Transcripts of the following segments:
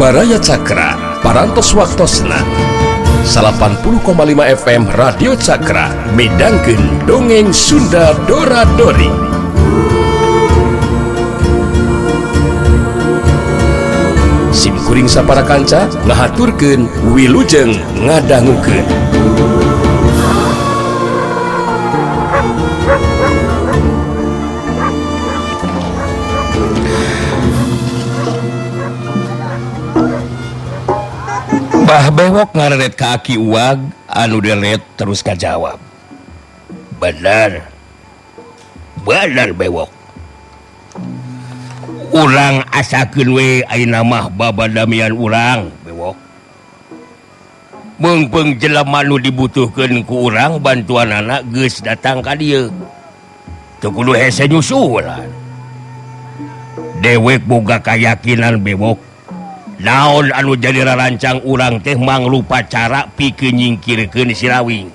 Baraya Cakra, Parantos Waktosna 80,5 FM Radio Cakra midangkeun Dongeng Sunda Dora Dori. Sim kuring sapara kanca ngahaturkeun wilujeng ngadangukeun. Bah Bewok ngareret ka Aki Uwag anu deret terus kajawab. Bener. Bener Bewok. Urang asakeun we ayeuna mah babadamian urang Bewok. Meungpeung jelema nu dibutuhkeun ku urang bantuanana geus datang ka dieu. Teu kudu hese nyusulan. Dewek boga kayakinan Bewok. Naon anu jadi rarancang urang teh mangrupa cara pikeun nyingkirkeun Sirawing.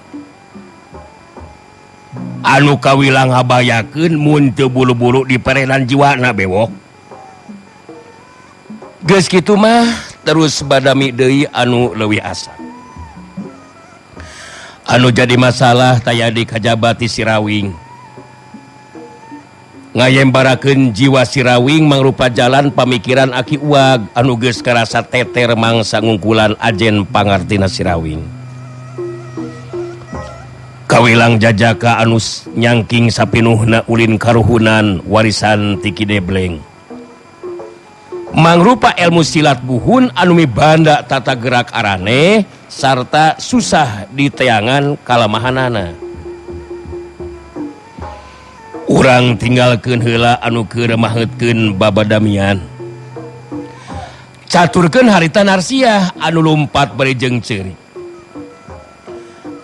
Anu kawilang ngabayakeun mun teu buru-buru diperenan jiwana Bewok. Geus kitu mah terus badami deui anu leuwih asa. Anu jadi masalah taya di kajabati Sirawing. Ngayembarakeun jiwa Sirawing mangrupa jalan pamikiran Aki Uwag anu geus karasa teter mangsa ngungkulan ajen pangartina Sirawing. Kawilang jajaka anu nyangking sapinuhna ulin karuhunan warisan ti Ki Debleng. Mangrupa ilmu silat buhun anu mibanda tata gerak araneh sarta susah diteangan kalamahanana. Urang tinggalkeun heula anu keur maheutkeun babadamian. Caturkeun harita Narsiah anu lumpat bari jeung ceurik.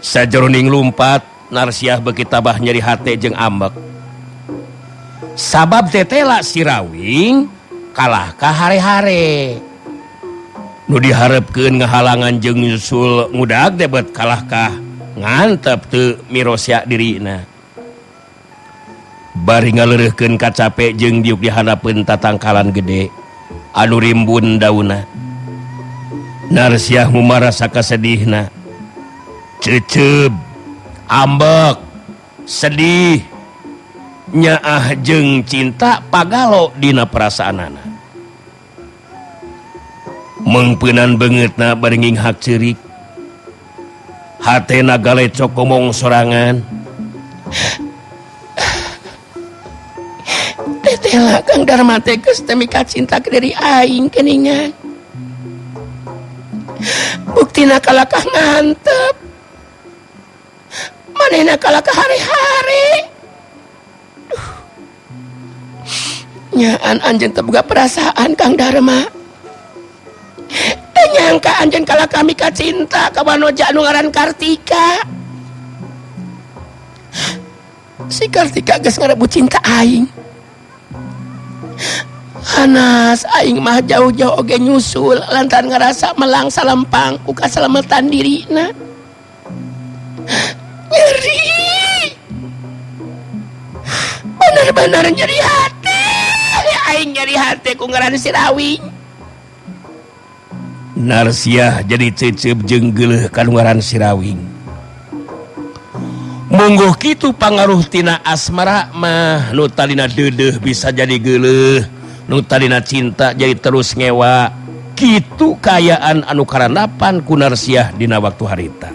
Sajeroning lumpat Narsiah beuki tabah nyeri hate jeung ambek. Sabab tetela Sirawing kalah ka hare-hare. Nu diharepkeun ngahalangan jeung nyusul ngudag debet kalah ka ngantep teu mirosya dirina. Bari ngaleureurkeun kacape jeung diuk dihanapeun tatangkalan gede anu rimbun dauna. Narsiah mumarasa kasedihna. Cecep, ambek, sedih, nyaah jeung cinta pagalo dina perasaanana. Meungpeunan beungeutna bari nginghak ceurik. Hatena galecok ngomong sorangan. Tetela Kang Darma teh geus teu mika cinta ka diri aing geuningan. Buktina kalakah ngantep. Manehna kalakah hare-hare. Duh. Nyaan anjeun teu boga perasaan Kang Darma. Teu nyangka anjeun kalakah mika cinta ka wanoja anu ngaran Kartika. Si Kartika geus ngarebut cinta aing. Hanas aing mah jauh-jauh oge nyusul lantaran ngarasa melang salempang ku kasalametan dirina. Nyeri. Bener-bener nyeri hati. Aing nyeri hati ku ngaran Sirawing. Narsiah jadi cecep jeung geuleuh ka ngaran Sirawing. Mungguh kitu pangaruh tina asmara mah nu tadina deudeuh bisa jadi geuleuh, nu tadina cinta jadi terus ngewa. Kitu kaayaan anu karandapan ku Narsiah dina waktu harita.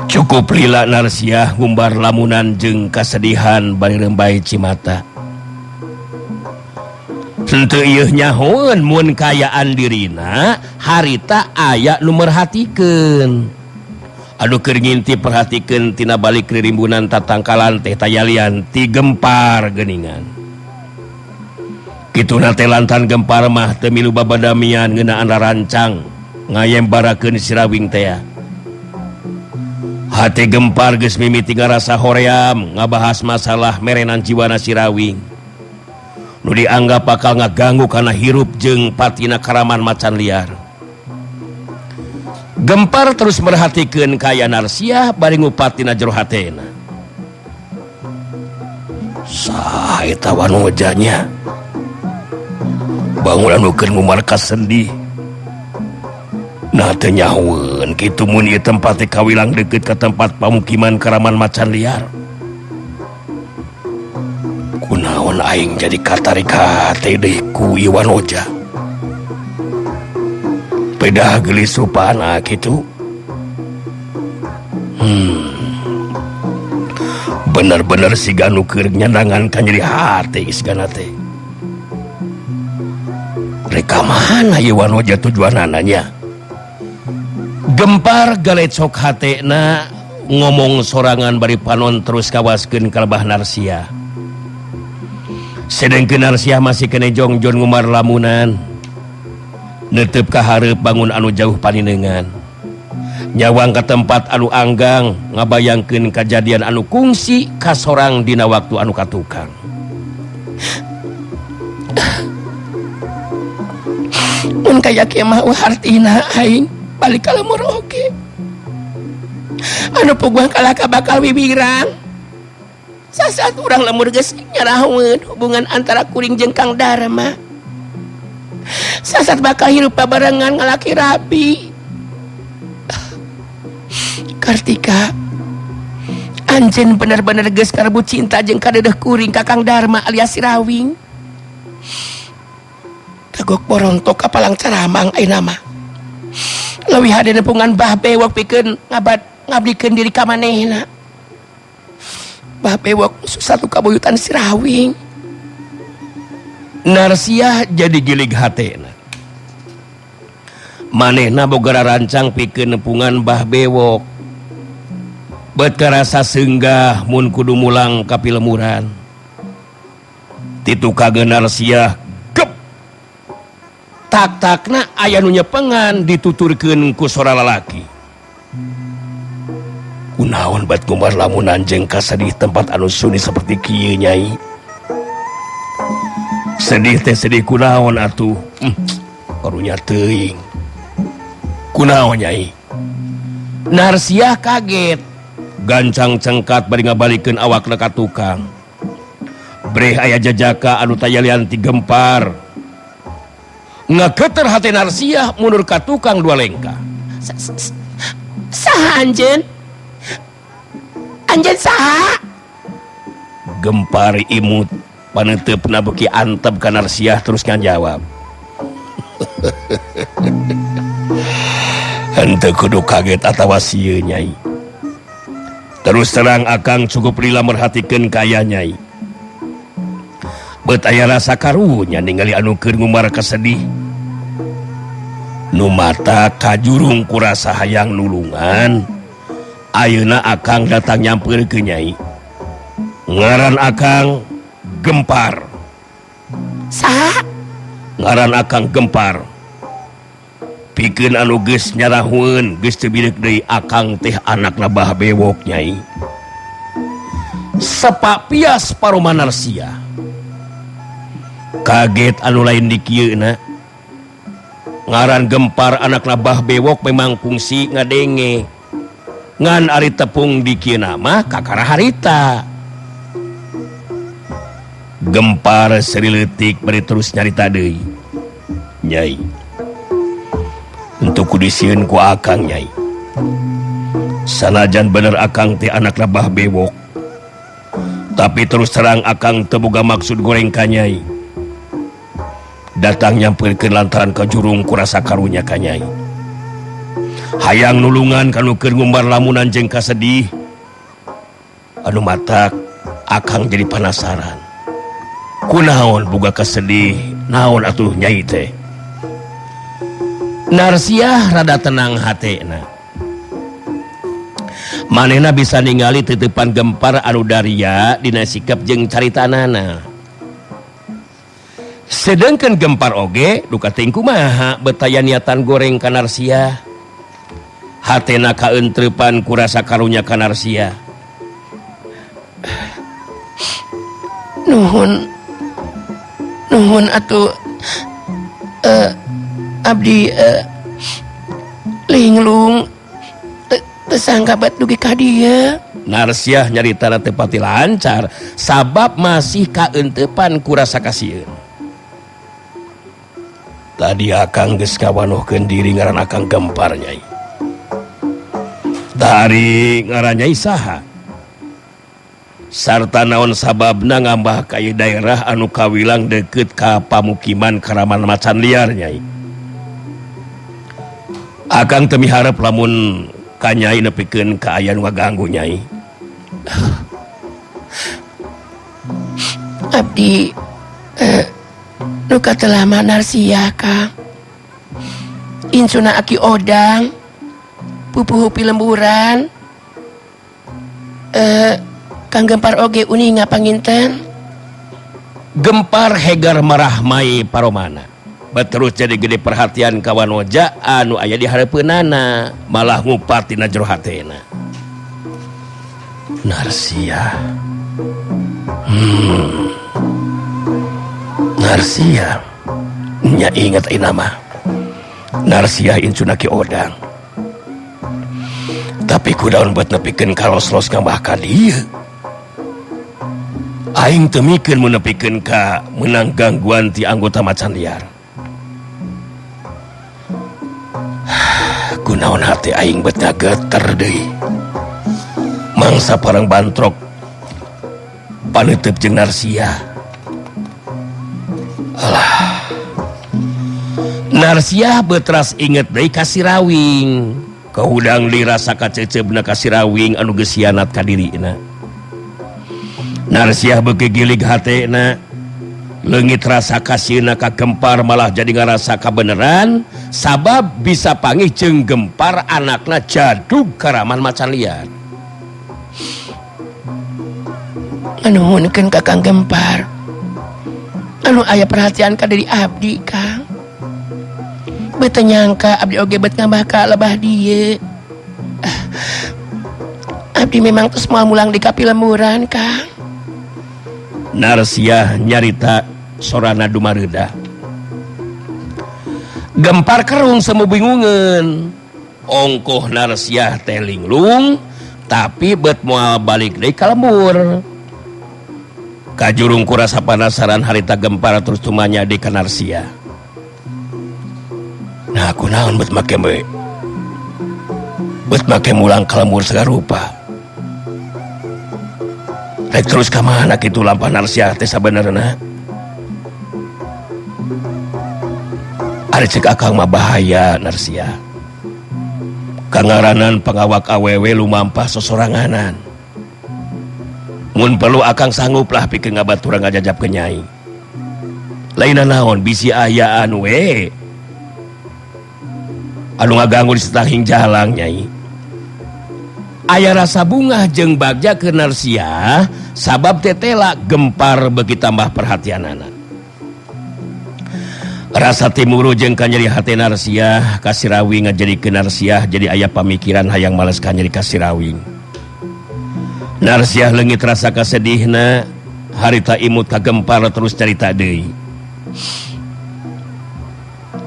Cukup lila Narsiah ngumbar lamunan jeung kasedihan bari rembay cimata. Henteu ieu nyahoeun mun kaayaan dirina harita aya nu merhatikeun. Aduh keur ngintip perhatikeun tina balik ririmbunan tatangkalan teh tayalian ti Gempar geuningan. Kituna teh lantaran Gempar mah teu milu babadamian ngeunaan rarancang ngayembarakeun Sirawing tea. Hate Gempar geus mimiti ngarasa hoream ngabahas masalah merenan jiwana Sirawing. Nu dianggap bakal ngaganggu kana hirup jeung patina karaman macan liar. Gempar terus merhatikeun kaya Narsiah bari ngupatina jero hatena. Saha eta wanojanya? Bangun anu keur ngumar kasedih. Nah teu nyahoeun kitu mun ieu tempat teh kawilang deukeut ka tempat pamukiman karaman macan liar. Kunaon aing jadi katarik hate deui ku Iwan Oja. Pedah geulis rupana kitu. Bener-bener siga nu keur nyandangan ka nyeri hate sigana teh. Rek ka mana ieu Wanoja tujuanana nya? Gempar galecok hatena ngomong sorangan bari panon terus kawaskeun ka Lebah Narsiah. Sedengkeun Narsiah masih kene jongjon ngumar lamunan. Neuteup ka hareup bangun anu jauh paninengan. Nyawang ka tempat anu anggang ngabayangkeun kajadian anu kungsi kasorang dina waktu anu katukang. Mun kaya kieu mah hartina aing balik ka lemur oge. Anu puguh kalaka bakal wiwirang. Sasaat urang lemur geus nyarahoeun hubungan antara kuring jeung Kang Darma. Sasat bakal hirup babarengan ngalaki rabi. Kartika, anjeun bener-bener geus karebut cinta jeung kadeudeung kuring ka Kang Darma alias Sirawing. Kagok borontok ka palang caramang ayeuna mah. Leuwih hade nepungan Bah Bewok pikeun ngabdikeun diri ka manehna. Bah Bewok satu kabuyutan Sirawing. Narsiah jadi gilig hatena. Manehna boga rancang pikeun nepungan Bah Bewok. Bet karasa seunggah mun kudu mulang ka pilemuran. Titu kageun Narsiah gep. Tak-takna aya nu nyepengan dituturkeun ku sora lalaki. Kunaon bat kumar lamunan jeung kasedih tempat anu sunyi seperti kieu nyai. Sedih teh sedih kunaon atuh. Karunya teuing. Kunaon nyai? Narsiah kaget. Gancang cengkat bari ngabalikeun awakna ka tukang. Breh aya jajaka anu tayalian ti gempar. Ngageter hate Narsiah mundur ka tukang dua lengkah. Saha anjeun? Anjeun saha? Gempar imut paneuteup beuki antep ka Narsiah terus ngajawab. Henteu kudu kaget atawa sieun nyai. Terus terang akang cukup lila merhatikeun kaya nyai. Bet aya rasa karunya ningali anu keur ngumar kasedih. Nu mata kajurung kurasa hayang nulungan. Ayeuna akang datang nyampeurkeun nyai. Ngaran akang Gempar. Saha? Ngaran akang Gempar. Pikeun anu geus nyarahueun geus teu bireuk deui akang teh anakna Bah Bewok nyai. Sepak pias paroma Narsiah. Kaget anu lain di kieuna. Ngaran Gempar anakna Bah Bewok memang kungsi ngadenge. Ngan ari tepung di kieuna mah kakara harita. Gempar seri leutik bari terus nyarita deui. Nyai. Untuk kudisieun ku akang nyai. Sanajan bener akang teh anakna Bah Bewok. Tapi terus terang akang teu boga maksud goreng ka nyai. Datang nyampeurkeun lantaran kajurung kurasa karunya ka nyai. Hayang nulungan kanu keur ngumbar lamunan jeung kasedih. Anu matak akang jadi panasaran. Kunaon boga kasedih, naon atuh nyai teh? Narsiah rada tenang hatena. Manehna bisa ningali titipan Gempar anu daria dina sikap jeung caritanana. Sedengkeun Gempar oge duka teuing kumaha betaya niatan goreng ka Narsiah. Hatena kaentreupan ku rasa karunya ka Narsiah. Nuhun. Nuhun atuh abdi linglung tersangka bat dugi ka dieu. Narsiah nyaritana teu pati lancar sabab masih kaenteupan ku rasa kasieun. Tadi akang geus kawanohkeun diri ngaran akang Gempar, Nyai. Tari ngaran Nyai saha? Sarta naon sababna ngambah ka ieu daerah anu kawilang deukeut ka pamukiman karaman macan liar, Nyai? Akang teu miharep lamun ka Nyai nepikeun ka aya nu ngaganggu, Nyai. Abdi nu katelah Narsiah, Kang. Incuna Aki Odang, pupuhu pilemburan. Kang Gempar oge uninga panginten. Gempar hegar marahmai paromana. Beterus jadi gede perhatian ka wanoja anu aya di hareupeunana, malah ngupat dina jero hatena. Narsiah. Narsiah. Nya inget ayeuna mah. Narsiah incuna Ki Odang. Tapi kunaon bet nepikeun ka los-los ngambah ka dieu? Aing teu mikeun mun nepikeun ka meunang gangguan ti anggota macan liar. Kunaon hati aing bet ngageter deui. Mangsa parang bantrok paneuteub jeung Narsiah. Alah. Narsiah betras inget deui ka si Rawing. Kahudang dirasa kaceceubna ka si Rawing anu geus hianat ka dirina. Narsiah beuki gilig hatena. Leungit rasa kasieuna ka Gempar malah jadi ngarasa kabeneran sabab bisa pangih jeung Gempar anakna jadug karaman macan liar. Nganuhunkeun ka Kang Gempar anu aya perhatian ka diri abdi, Kang. Beuh teu nyangka abdi oge bet ngambah ka lebah dieu. Abdi memang tos moal mulang di kapilemburan, Kang. Narsiah nyarita sorana dumareudah. Gempar kerung semu bingungeun. Ongkoh Narsiah teh linglung tapi bet moal balik deui ka lembur. Kajurung ku rasa panasaran harita Gempar terus tumanya di ka Narsiah. Nah, kunaon bet make we? Bet make mulang ka lembur sagarupa. Rek terus ka mana kitu lampah Narsiah teh sabenerna? Ari cek akang mah bahaya Narsiah. Kangaranan pangawak awewe lumampah sosoranganan. Mun perlu akang sangguplah pikeun ngabaturan ngajajap ke Nyai. Lainna naon bisi aya anu we anu ngaganggu di setahing jalang, Nyai. Aya rasa bungah jeung bagja ke Narsiah sabab tetela Gempar beuki tambah perhatianana. Rasa timuru jeung kanyeri hate Narsiah ka si Rawing ngajadikeun Narsiah jadi aya pamikiran hayang males kanyeri ka si Rawing. Narsiah leungit rasa kasedihna harita imut ka Gempar terus carita deui.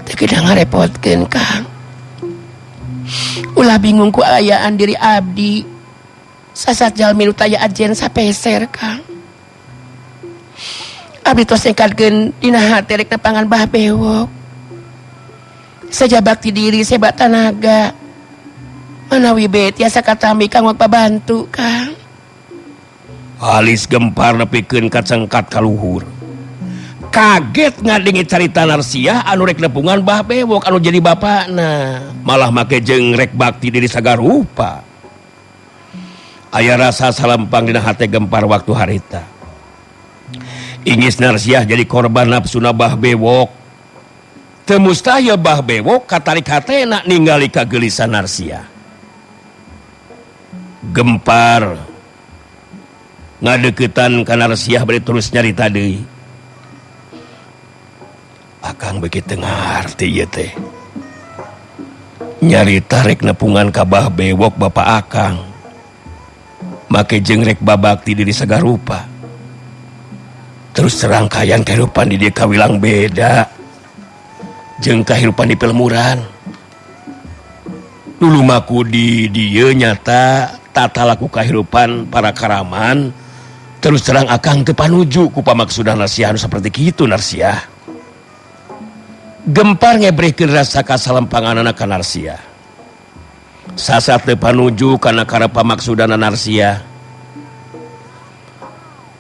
Teu kedah ngarepotkeun, Kang. Ulah bingung ku ayaan diri abdi. Sasat jalmi nu taya ajen sapeser, Kang. Abdi tos nekadkeun dina hate rek nepangan Bah Bewok. Saja bakti diri sebat tanaga. Manawi be tiasa katambi kanggo pabantu, Kang. Alis Gempar nepikeun kacengkat ka luhur. Kaget ngadenge carita Narsiah anu rek nepungan Bah Bewok anu jadi bapakna. Malah make jeung rek bakti diri sagarupa. Aya rasa salempang dina hate Gempar waktu harita. Ingis Narsiah jadi korban nafsuna Bah Bewok. Teu mustahil Bah Bewok katarik hatena ningali kagelisan Narsiah. Gempar ngadeukeutan ka Narsiah bari terus nyarita deui. Akang beuki teu ngarti ieu teh. Nyarita rek nepungan ka Bah Bewok bapa akang. Make jeung rek babakti diri sagarupa. Terus serangkaian kehidupan di dieu kawilang beda jeung kahirupan di pelemuran. Dulu maku di dieu nyata tata laku kehidupan para karaman. Terus terang akang teu panuju ku pamaksudan Narsiah anu saperti kitu, Narsiah. Gempar ngebrehkeun rasa kasalempanganana ka Narsiah. Sasat teu panuju kana karep pamaksudana Narsiah.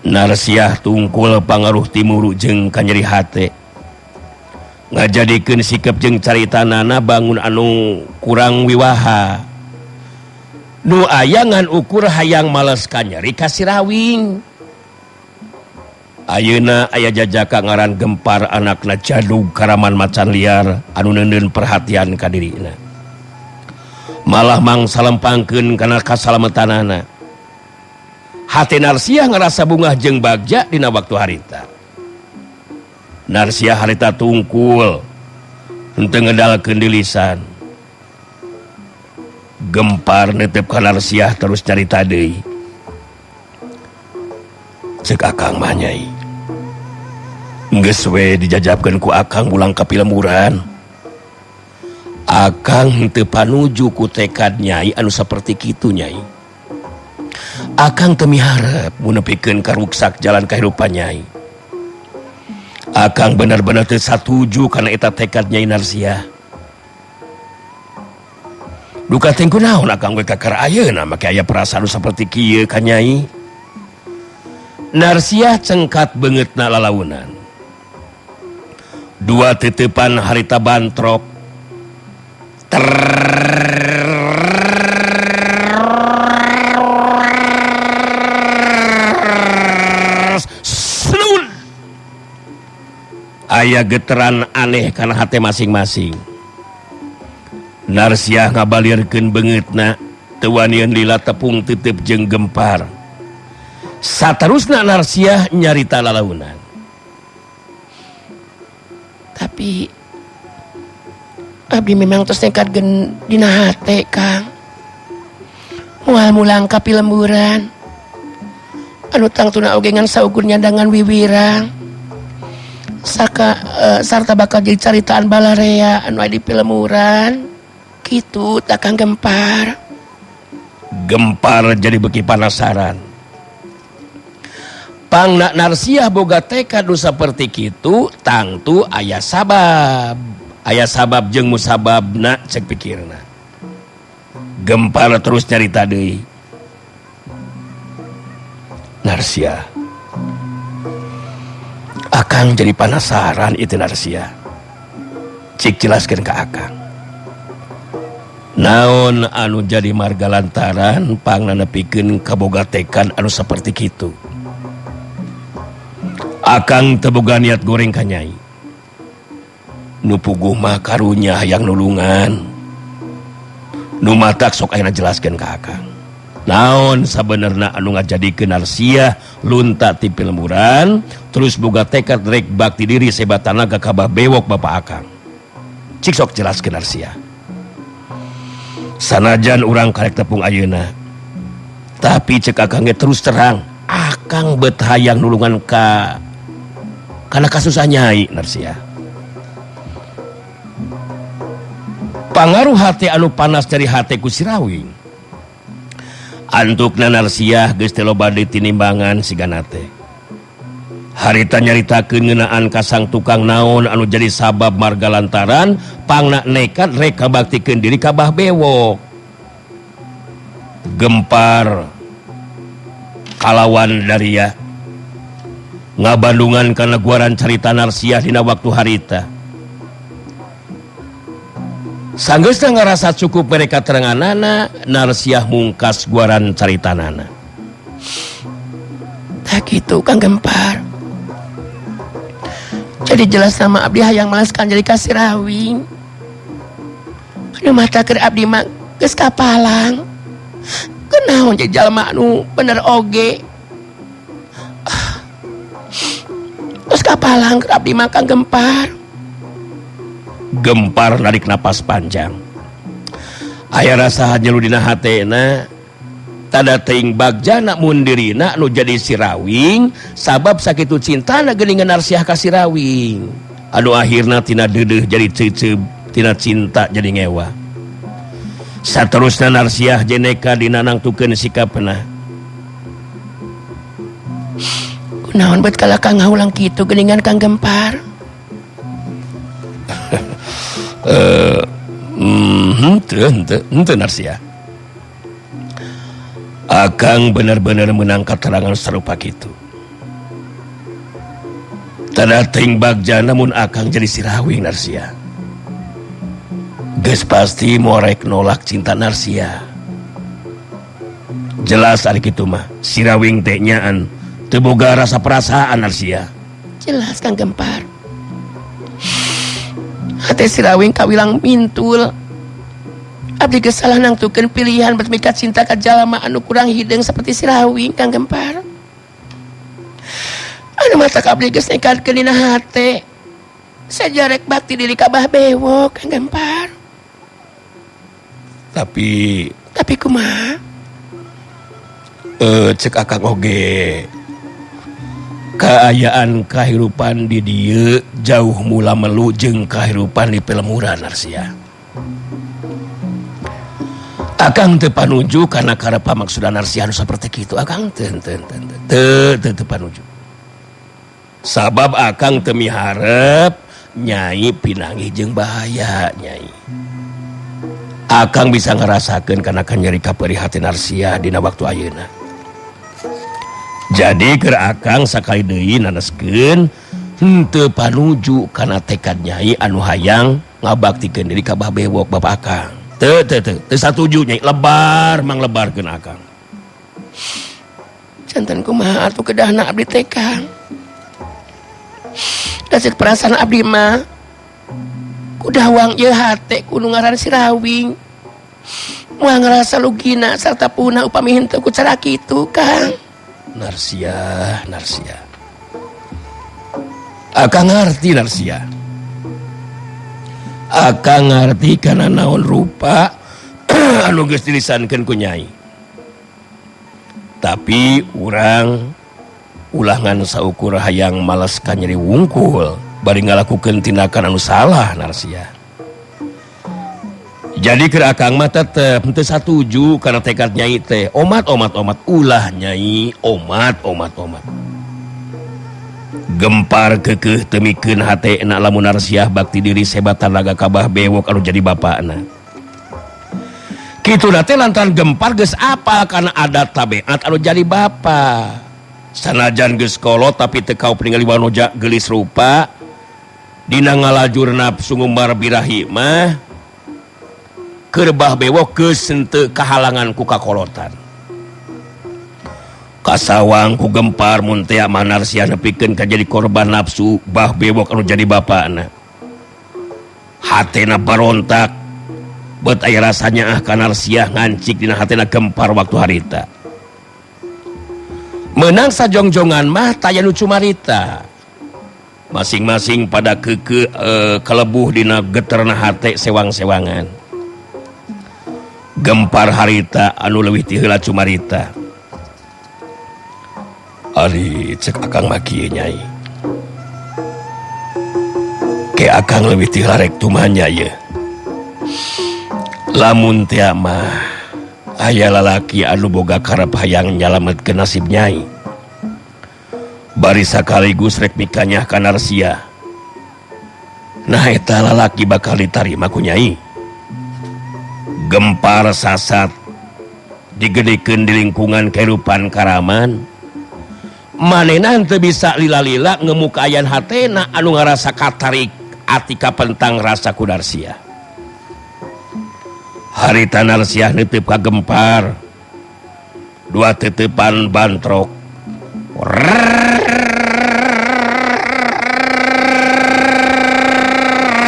Narsiah tungkul pangaruh timuru jeung kanyeri hate. Ngajadikeun sikep jeung caritanana bangun anu kurang wiwaha. Nu aya ngan ukur hayang males kanyeri ka Sirawing. Ayeuna aya jajaka ngaran Gempar anakna Jadug Karaman macan liar anu neundeun perhatian ka dirina. Malah mangsa lempangkeun kana kasalametanana. Hate Narsiah ngarasa bungah jeung bagja dina waktu harita. Narsiah harita tungkul henteu ngedalkeun di lisan. Gempar netep ka Narsiah terus carita deui. Cek akang mah nyai. Geus we dijajabkeun ku akang ulang ka pilemburan. Akang henteu panuju ku tekad nyai anu saperti kitu nyai. Akang teu miharep mun nepikeun karuksak jalan kahirupan nyai. Akang bener-bener teu satuju kana eta tekad Nyai Narsiah. Duka teh kunaon akang we kakara ayeuna make aya perasaan nu saperti kieu ka nyai. Narsiah cengkat beungeutna lalaunan. Dua titipan harita bantrok. Selun. Aya geteran aneh kana hate masing-masing. Narsiah ngabalirkeun beungeutna teu wanian lila tepung titip jeung Gempar. Saterusna Narsiah nyarita lalaunan. Tapi abdi memang tos nekat gen dina hate Kang. Moal mulang ka pilemburan. Anu tangtuna oge ngan saukur nyandangan wiwirang. Saka sarta bakal jadi caritaan balarea anu aya di pilemburan. Kitu tak Kang Gempar. Gempar jadi beki panasaran. Pangna Narsiah boga tekad nu saperti kitu tangtu aya sabab. Aya sabab jeung musababna cek pikirna. Gempar terus nyarita deui. Narsiah. Akang jadi panasaran itu Narsiah. Cik jelaskeun ka akang. Naon anu jadi marga lantaran pangna nepikeun kaboga tekad anu saperti kitu. Akang teu boga niat goreng ka nyai. Nu puguh mah karunya hayang nulungan. Nu matak sok ayeuna jelaskeun ka akang. Naon sabenerna anu ngajadikeun Narsiah lunta ti pilemburan terus boga tekad rek bakti diri sebatana ka Kabah Bewok bapa akang. Cik sok jelaskeun Narsiah. Sanajan urang karek tepung ayeuna. Tapi cek akang ge terus terang, akang bet hayang nulungan ka kana kasusah nyai Narsiah. Pangaruh hate anu panas dari hate ku Sirawing. Antukna Narsiah geus teu loba deui tinimbangan sigana teh. Harita nyaritakeun ngeunaan ka sang tukang naon anu jadi sabab marga lantaran pangna nekat rek kabaktikeun diri ka Bah Bewok. Gempar kalawan daria ngabandungan kana guaran carita Narsiah dina waktu harita. Sanggeusna ngarasa cukup mereka teranganana, Narsiah mungkas guaran caritanana. Tak gitu Kang Gempar. Jadi jelas sama abdi hayang malaskan jadi ka Sirawing. Anu mata keur abdi mah geus kapalang. Kunaon jadi jalma anu bener oge. Geus kapalang keur abdi mah Kang Gempar. Gempar narik napas panjang. Aya rasa nyelu dina hatena tada teuing bagjana mun dirina nu jadi Sirawing sabab sakitu cintana geuningan Narsiah ka Sirawing. Anu akhirna tina deudeuh jadi ceuceub, tina cinta jadi ngewa. Saterusna Narsiah jeneka dina nangtukeun sikapna. Kunaon bet kalah kang ngaulang kitu geuningan Kang Gempar. Henteu Narsia. Akang bener-bener menang katerangan sarupa kitu. Tada ting bagja namun akang jadi Sirawing Narsia. Geus pasti morek nolak cinta Narsia. Jelas ari kitu mah Sirawing teh nyaan teu boga rasa perasaan Narsia. Jelas Kang Gempar. Hate Sirawing kawilang mintul. Abdi geus salah nangtukeun pilihan bermikat cinta ka jalma anu kurang hideung seperti Sirawing Kang Gempar. Anu matak abdi geus nekadkeun dina hate. Sajarek bakti diri ka Bah Bewok Kang Gempar. Tapi kumaha? Cek akang oge kaayaan kahirupan di dieu jauh mula melu jeung kahirupan di pelemuran Narsia. Akang teu panuju kana karep pamaksudan Narsia anu saperti kitu. Akang teu teu panuju. Sabab akang teu miharep Nyai pinanggih jeung bahaya Nyai. Akang bisa ngerasakeun kana kanyeri kaperih hati Narsia dina waktu ayeuna. Jadi keur akang sakali deui naneskeun henteu panuju kana tekad Nyai anu hayang ngabaktikeun diri ka Bah Bewok bapak akang. Teu teu teu teu satuju Nyai, lebar manglebarkeun akang. Jantan kumaha atuh kedahna abdi teh Kang. Da ceuk perasaan abdi mah kudawang ieu hate ku nu ngaran Sirawing. Moal ngarasa lugina sarta puna upami henteu ku cara kitu Kang. Narsia, Narsia. Akang ngarti Narsia. Akang ngarti kana naon rupa anu geus dilisankeun ku Nyai. Tapi urang ulah ngan saukur hayang males ka nyeri wungkul bari ngalakukeun tindakan anu salah Narsia. Jadi keur akang mah tetep henteu satuju kana tekad Nyai teh. Omat omat omat ulah Nyai, omat omat omat. Gempar keukeuh teu mikeun hatena lamun Narsiah bakti diri sebatan raga ka Bah Bewok anu jadi bapakna. Kitu teh lantaran Gempar geus apal kana adat tabiat anu jadi bapa. Sanajan geus kolot tapi teu kaup ningali wanoja geulis rupa. Dina ngalajur nafsu ngumbar birahi mah keur Bah Bewok geus henteu kahalangan ku kakolotan. Kasawang ku Gempar mun teh mah Narsia nepikeun ka jadi korban nafsu Bah Bewok anu jadi bapakna. Hatena barontak bet aya rasanya ah ka Narsia ngancik dina hatena Gempar waktu harita. Menang sajongjongan mah taya nu cumarita. Masing-masing pada keke kelebuh dina geterna hate sewang-sewangan. Gempar harita anu leuwih ti heula cumarita. Ari cek akang mah kieu Nyai. Ke akang leuwih ti heula rek tumanya ye. Lamun teh mah aya lalaki anu boga karep hayang nyalametkeun nasib Nyai. Bari sakaligus rek mikanyah ka Narsia. Nah eta lalaki bakal ditarima ku Nyai. Gempar sasat digedekeun di lingkungan kehidupan karaman. Manehna henteu bisa lila-lila ngemukayan hatena anu ngarasa katarik atika pentang rasa ku Narsia. Harita Narsiah nitip ka Gempar. Dua titipan bantrok.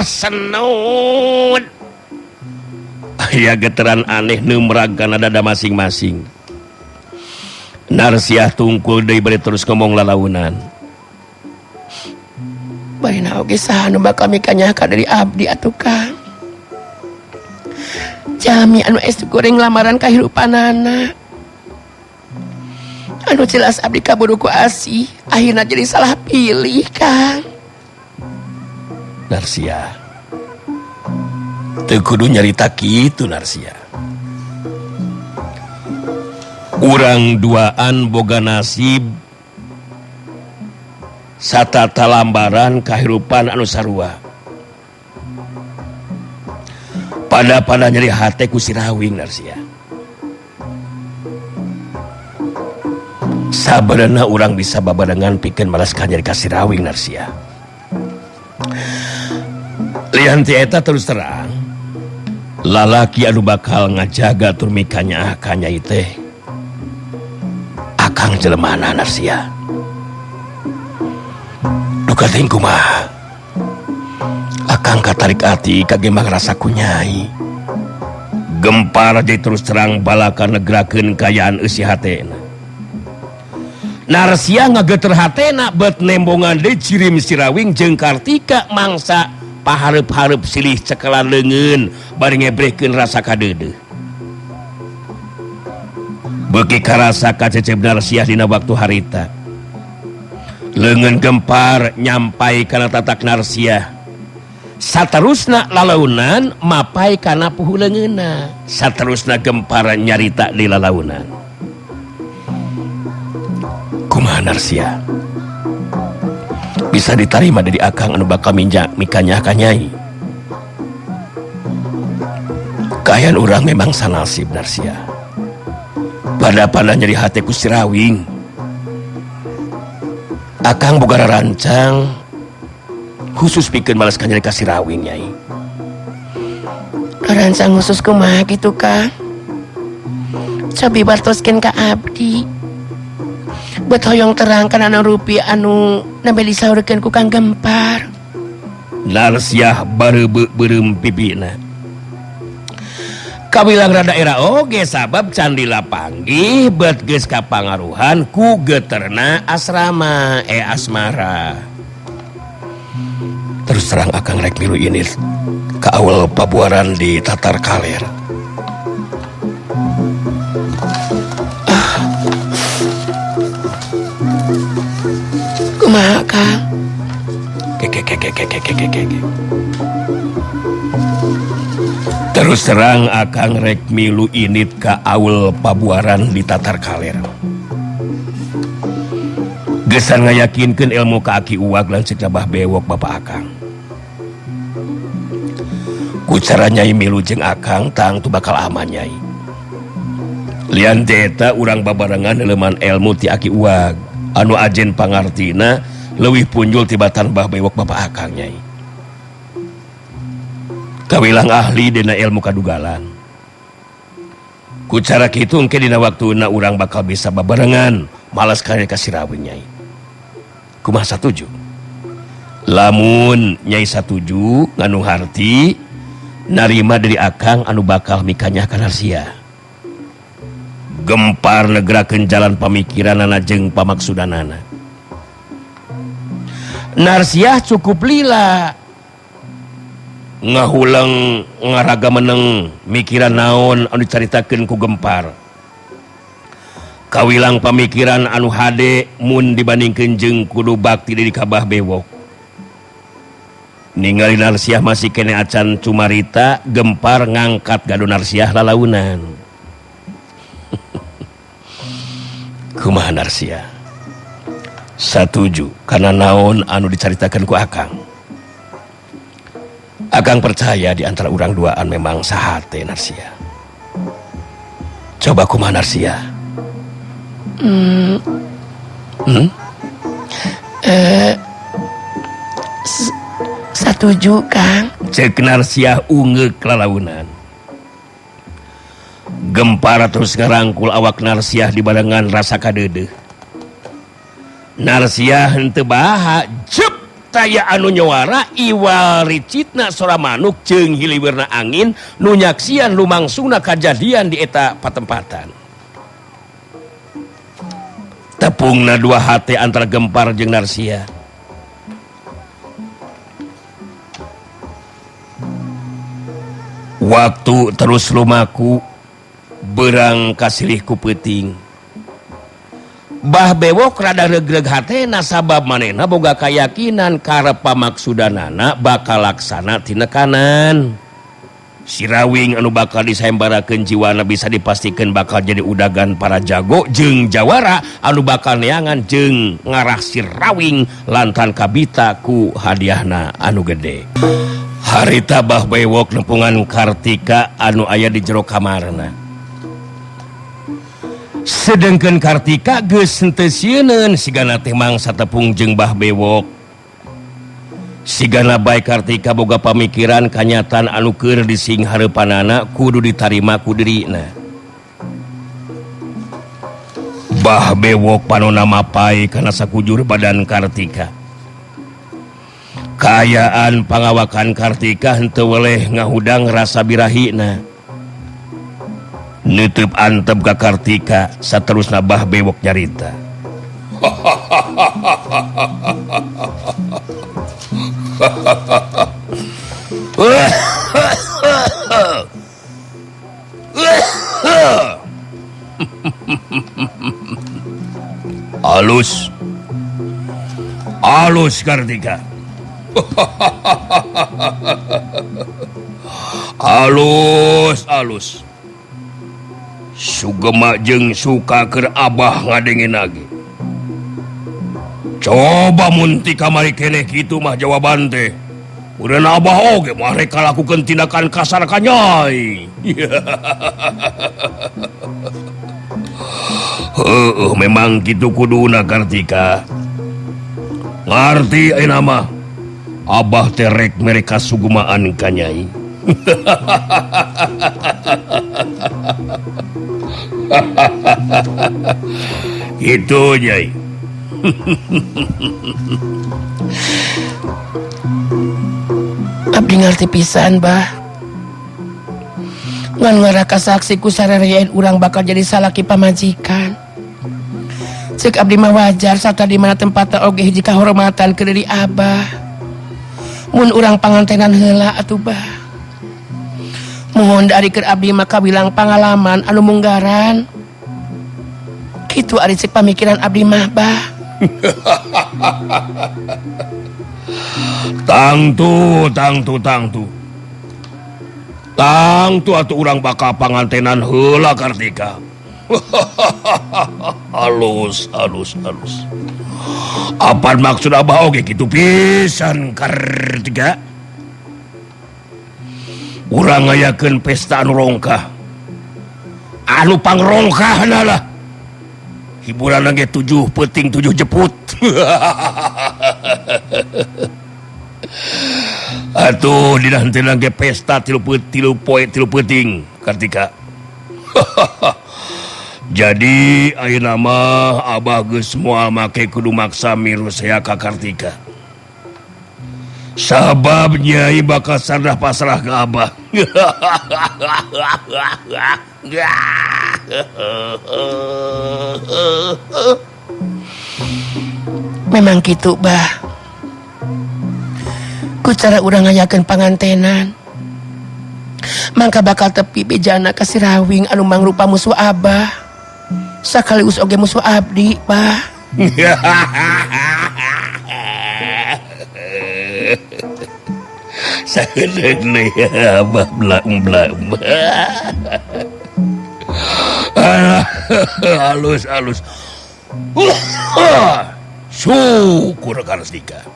Senut. Aya geteran aneh neumrag kana dada masing-masing. Narsiah tungkul deui bari terus ngomong lalaunan. Barina oge saha nu bakal mikanyah ka diri abdi atuh Kang. Jami anu es goreng lamaran kahirupanana. Anu jelas abdi kaburu ku asih, akhirna jadi salah pilih Kang. Narsia. Teu kudu nyarita kitu Narsia. Urang duaan boga nasib satata lambaran kahirupan anu sarua. Pada-pada nyeri hate ku Sirawing Narsia. Sabenerna urang bisa babarengan pikeun malas kanyeri ka Sirawing Narsia. Lian ti eta terus terang lalaki anu bakal ngajaga tur mikanyaah ka Nyai teh akang jelemana Narsia. Duka teuing kumaha? Akang katarik ati kagemang rasa ku Nyai. Gempar jadi terus terang balaka negrakeun kayaan eusi hatena. Narsia ngageter hatena bet nembongan deui cirim Sirawing jeung Kartika mangsa pahareup-hareup silih cekelan leungeun bari ngebrehkeun rasa kadeudeuh. Beuki karasa kacecep Narsia dina waktu harita. Leungeun gempar nyampai kana tatak Narsia. Saterusna lalaunan mapai kana puhu leungeunna. Saterusna gempar nyarita di lalaunan. Kumaha Narsia? Bisa diterima dari akang anu bakal minjak mikanya ka Nyai. Kaayaan urang memang sanasib Narsia. Pada-pada nyeri hate ku Sirawing. Akang boga rancang khusus pikeun malas kanyeri ka Sirawing Nyai. Rancang khusus kumaha kitu Kang? Cobi wartoskeun ka abdi. Bet hoyong terang kana anu rupi anu nembe disaurkeun ku Kang Gempar. Narsiah bareubeuk beureum pipina. Kawilang rada era oge sabab candila panggih bet geus kapangaruhan ku geterna asrama asmara. Terus terang akang rek milu ini ke awal pabuaran di Tatar Kaler. Kumaha Kang? Kekekekekekekekeke. Terus terang akang rek milu init ka awal pabuaran di Tatar Kaler. Gesan ngayakinkeun ilmu ka Aki Uwag lan ceuk Abah Bewok bapak akang. Ku cara Nyai milu jeung akang tang tu bakal aman Nyai. Lian teh eta urang babarengan neuleman ilmu ti Aki Uwag anu ajen pangartina leuwih punjul tibatan Bah Bewok bapak akang Nyai. Kawilang ahli dina ilmu kadugalan. Ku cara kitu engke dina waktuna urang bakal bisa babarengan malas kaya ka Sirawing Nyai. Kumaha satuju? Lamun Nyai satuju nganu harti narima dari akang anu bakal mikanyah ka Narsia. Gempar negerakeun jalan pamikiranana jeung pamaksudanana. Narsiah cukup lila ngahuleng ngaraga meneng mikiran naon anu dicaritakeun ku Gempar. Kawilang pamikiran anu hade mun dibandingkeun jeung kudu bakti di Kabah Bewok. Ningali Narsiah masih kene acan cumarita, Gempar ngangkat gado Narsiah lalaunan. Kumaha Narsiah? Satuju kana naon anu dicaritakeun ku akang. Akang percaya di antara urang duaan memang sahate Narsiah. Coba kumaha Narsiah? Satuju Kang. Ceuk Narsiah ungeuk lalaunan. Gempar terus ngarangkul awak Narsiah dibarengan rasa kadeudeuh. Narsiah henteu baha jep taya anu nyawara iwal ricitna sora manuk jeung hiliwirna angin nu nyaksian lumangsungna kajadian di eta patempatan. Tepungna dua hate antara Gempar jeung Narsia. Waktu terus lumaku berang kasilih ku peuting. Bah Bewok rada regreg hatena sabab manehna boga kayakinan karep pamaksudanana bakal laksana tinekanan. Sirawing anu bakal disembarakeun jiwana bisa dipastikan bakal jadi udagan para jago jeung jawara anu bakal neangan jeung ngarah Sirawing lantaran kabita ku hadiahna anu gede. Harita Bah Bewok nepungan Kartika anu aya di jero kamarna. Sedengkeun Kartika geus henteu sieuneun sigana teh mangsa tepung jeung Bah Bewok. Sigana bae Kartika boga pamikiran kanyataan anu keur dising hareupanana kudu ditarima ku dirina. Bah Bewok panona mapai kana sakujur badan Kartika. Kaayaan pangawakan Kartika henteu weleh ngahudang rasa birahina. Nutup antep ka Kartika saterusna Bah Bewok nyarita. Alus. Alus Kartika. Alus alus. Sugema jeung suka keur Abah ngadengin lagi. Coba mun ti kamari keneh kitu mah jawaban teh. Urang Abah oge mah rek kalakukeun tindakan kasar ka Nyai. Heueuh memang kitu kuduna Kartika. Ngarti ayeuna mah. Abah teh rek mere kasugumaan ka Nyai. Itu Nyai. Abdi ngarti pisan Bah. Ngan ngaraka saksi ku sarerean urang bakal jadi salaki pamajikan. Cek abdi mah wajar sarta di mana tempat oge hiji kahormatan ke diri Abah. Mun urang pangantenan heula atuh Bah. Mohon dari keur abdi mah kawilang pangalaman anu munggaran. Kitu ari cek pamikiran abdi mah Bah. Tangtu tangtu tangtu. Tangtu atuh urang bakal pangantenan heula Kartika. Halus halus halus. Apa maksud Abah oge kitu pisan Kartika? Urang ngayakeun pesta anu rongkah. Anu pangrongkahna lah. Hiburan ge 7 peuting 7 jeput. Atuh dina henteu ge pesta 3 poe 3 peuting Kartika. Jadi ayeuna mah Abah geus moal make kudu maksa mirusea ka Kartika. Sabab Nyai bakal sardah pasrah ka Abah. Memang kitu Bah. Ku cara urang ngayakeun pangantenan. Mangka bakal tepi bejana ka si Rawing anu mangrupa musuh Abah. Sakaligus oge musuh abdi, Bah. Sakedeung Abah blang-blang. Halus halus. Syukur Kartika.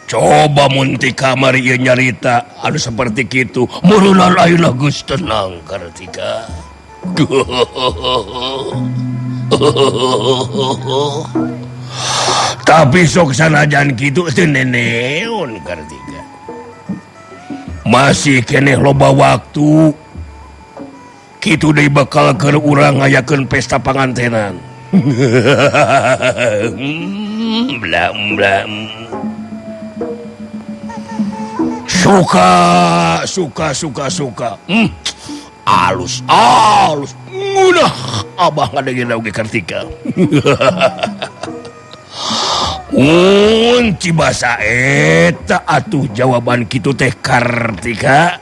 Coba mun ti kamari ieu nyarita anu seperti kitu, meureunnan ayeuna geus tenang Kartika. Tapi sok sanajan kitu teu neneon Kartika. Masih keneh loba waktu. Kitu deui bakal keur urang ngayakeun pesta pangantenan. Blam blam. Suka suka suka suka. Alus alus ngunah Abah ngadengin oge Kartika. Unci basa eta atuh jawaban kitu teh Kartika.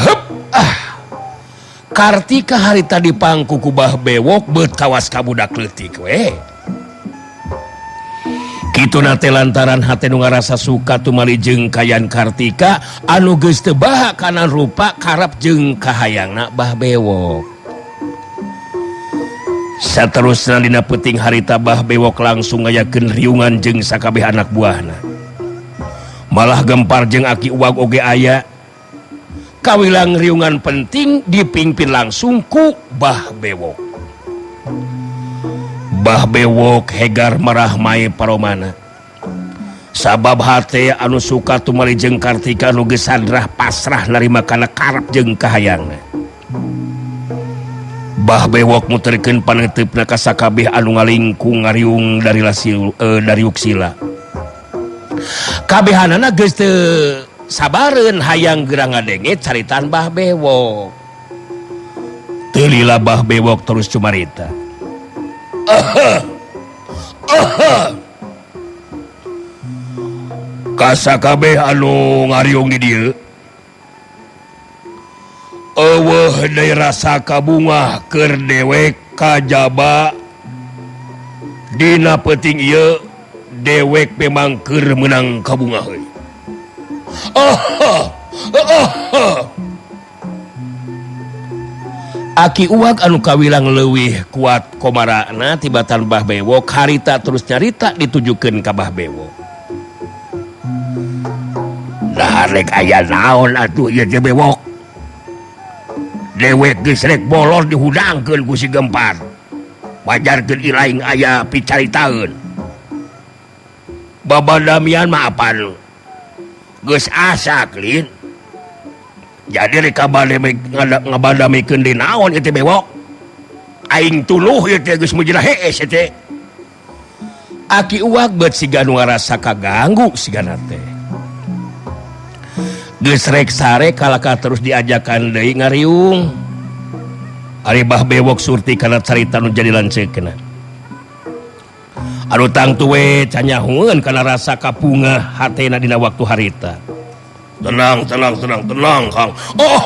Hup, ah. Kartika harita dipangku ku Bah Bewok beut kawas ka budak leutik we. Kitu nate lantaran hate nu ngarasa suka tumali jeung kayan Kartika anu geus teu baha kana rupa karep jeung kahayangna Bah Bewok. Saterusna dina peuting harita Bah Bewok langsung ngayakeun riungan jeung sakabeh anak buahna. Malah Gempar jeung Aki Uwag oge aya. Kawilang riungan penting dipimpin langsung ku Bah Bewok. Bah Bewok hegar marah mae paromana. Sabab hate anu suka tumali jeung Kartika nu geus sadrah pasrah narima kana karep jeung kahayangna. Bah Bewok muterkeun paneuteupna ka sakabeh anu ngalingkung ngariung dari lasil dari uksila. Kabehanana geus teu sabareun hayang geura ngadenge caritaan Bah Bewok. Teu lila Bah Bewok terus cumarita. Kasakabeh anu ngariung di dieu eueuh deui rasa kabungah keur dewek kajaba dina peuting ieu dewek memang keur meunang kabungah euy. Aki Uwag anu kawilang leuwih kuat komarana tibatan Bah Bewok harita terus nyarita ditujukeun ka Bah Bewok. Nah rek aya naon atuh ieu teh Bewok. Dewek geus rek bolor dihudangkeun ku si Gempar. Wajarkeun ilaing aya picaritaeun. Babadamian mah apan geus asak lin. Jadi rek ngabadamikeun deui naon ieu teh Bewok. Aing tuluh ieu teh geus mujina hees ieu teh. Aki Uwag beut siga nu ngarasa kaganggu sigana teh. Geus rek sare kalaka terus diajakan deui ngariung. Ari Bah Bewok surti kana carita nu jadi lanceukna. Anu tangtu we canyahueun kana rasa kapungah hatena dina waktu harita. Tenang, tenang, tenang, tenang, Kang. Oh,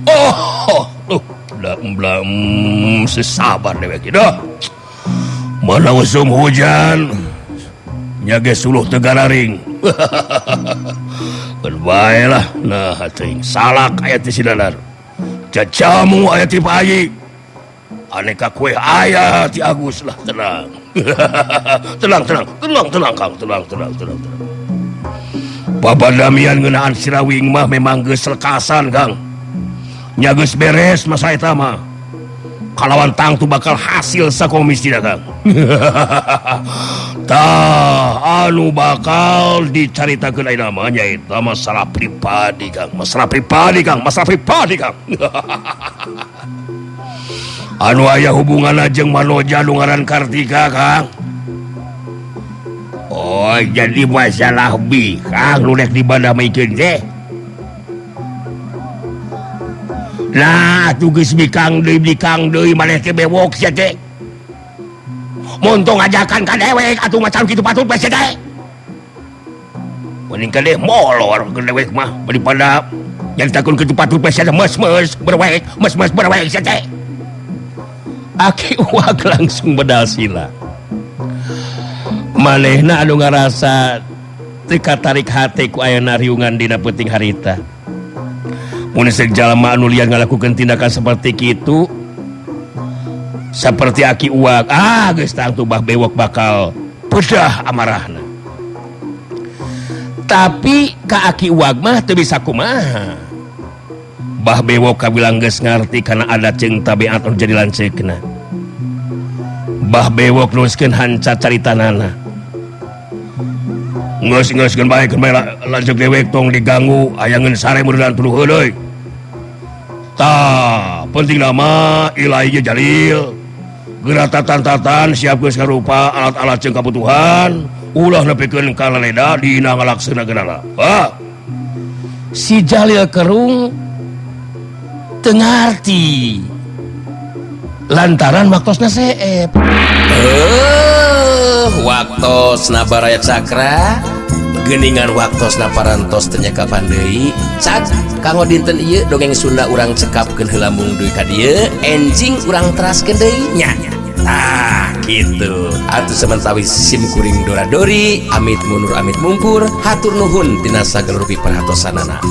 oh, oh, blam, sesabar dewek dah. Mana usum hujan, nyage suluh tegararing. Berbae lah, nah teuing salak aya ti sidanar. Cacamu aya ti Pak. Aneka kue aya ti Agus lah, tenang. Tenang, tenang, tenang, tenang, Kang, tenang, tenang, tenang, tenang. Babadamian ngeunaan Sirawing mah memang geus lekasan, Kang. Nya geus beres masa eta mah. Kalawan tangtu bakal hasil sakomis tidak, Kang. Tah anu bakal dicaritakeun ayeuna mah nyaeta masalah pribadi, Kang. Masalah pribadi, Kang. Masalah pribadi, Kang. Anu aya hubunganna jeung Manoja nu ngaran Kartika, Kang. Oh, jadi masalah bikang nu rek dibadamikeun teh. Nah, atuh geus bikang deui maneh teh Bewok sia teh. Montong ajakan ka dewek atuh macan kitu patut bae sia teh. Mending ka deh molor ke dewek mah daripada nyaritakeun kitu patut bae sia teh mes-mes berwek, mes-mes berwek sia teh. Aki Uwag langsung bedal sila. Manehna anu ngarasa teu katarik hate ku ayana riungan dina peuting harita. Mun seuk jalma anu lian ngalakukeun tindakan seperti kitu, seperti Aki Uwag, ah geus tangtu Bah Bewok bakal pedah amarahna. Tapi ka Aki Uwag mah teu bisa kumaha. Bah Bewok kabilang geus ngarti kana adat jeung tabiat anu jadi lanceukna. Bah Bewok nuskeun hanca caritanana. Ngeus keun bae lanceuk dewek tong diganggu ayangeun sare meureun tuluh deui. Tah, penting nama ilai ge Jalil. Geura tatan-tatan siap geus karupa alat-alat jeung kabutuhan, ulah nepikeun ka laleda dina ngalaksanana. Ha. Si Jalil kerung teu ngarti. Lantaran waktosna seep. Waktosna Baraya Cakra geningan waktosna parantos teu nyakapan deui. Cak kanggo dinten ieu dongeng Sunda urang cekapkeun heula mung dugi ka dieu, enjing urang teraskeun deui nya. Tah kitu. Atuh samentawis sim kuring dora dori amit mundur amit mungkur hatur nuhun tina sagala rupi perhatosanana.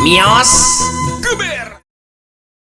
Mios.